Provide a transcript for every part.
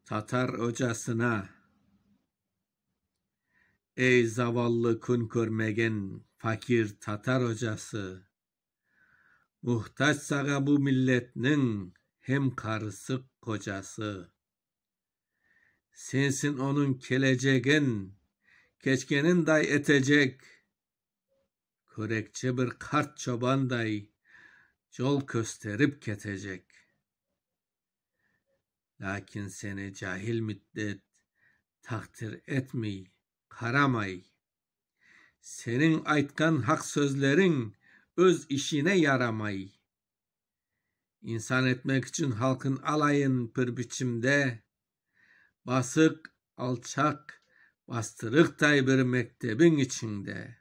Tatar ocasına. Ey zavallı kün körmegen fakir tatar ocası! Muhtac saña bu milletniñ hem qarısı, qocası. Sensiñ onıñ kelecegin keçkeninday etecek, Kürekçi bir qart çobanday yol kösterip ketecek. Lâkin seni cahil millet taqdir etmey, qaramay. Seniñ aytqan haq sözleriñ öz işine yaramay. İnsan etmek içün halqıñ alayın bir biçimde, Basıq, alçaq, bastırıqtay bir mektebiñ içinde.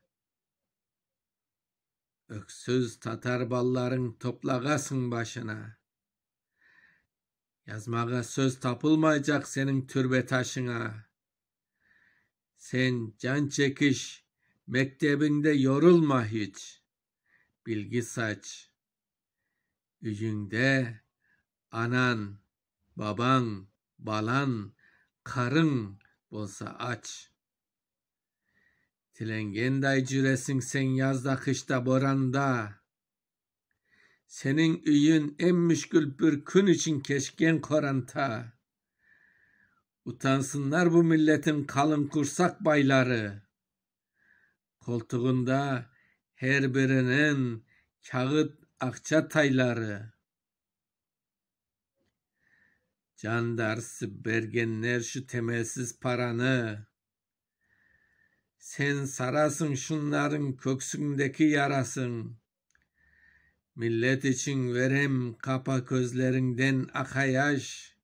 Öksüz tatar ballarıñ toplağasıñ başına. Yazmağa söz tapılmaycaq seniñ türbe taşıña. Sen can çekiş, mektebiñde yorulma hiç, bilgi saç. Üyüñde anañ, babañ, balañ, qarıñ bolsa aç. Tilengenday cüresiñ sen yazda, qışta, boranda. Seniñ üyüñ eñ müşkül bir kün içün keçken qoranta. Utansınlar bu milletin qalınqursaq bayları. Qoltuğında er biriniñ kâğıt aqça tayları. Can darısı bergenler şu temelsiz paranı. Sen sarasıñ şunlarnıñ köksündeki yarasın. Millet içün verem qapa közleriñden aqa yaş.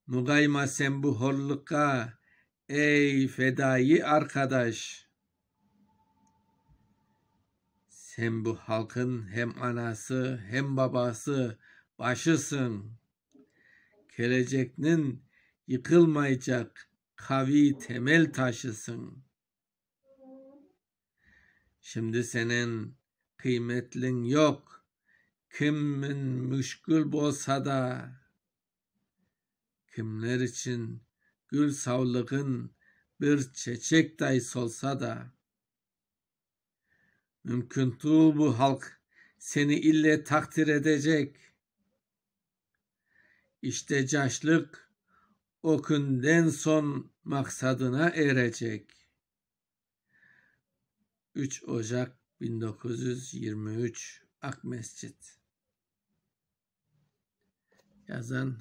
Muğayma sen bu horluqqa, ey, fedaiy arqadaş. Sen bu halqnıñ hem anası, hem babası, başısıñ. Kelecekniñ yıqılmaycaq qaviy temel taşısıñ. Şimdi seniñ qıymetliñ yoq, kimiñ müşkül bolsa da, Kimler içün gül savlığıñ bir çeçekday solsa da. Mümkün tuvul bu halq seni ille taqdir etecek. İşte caşlıq o künden soñ maqsadına erecek. 3 Ocaq 1923, Aqmescit. Yazan.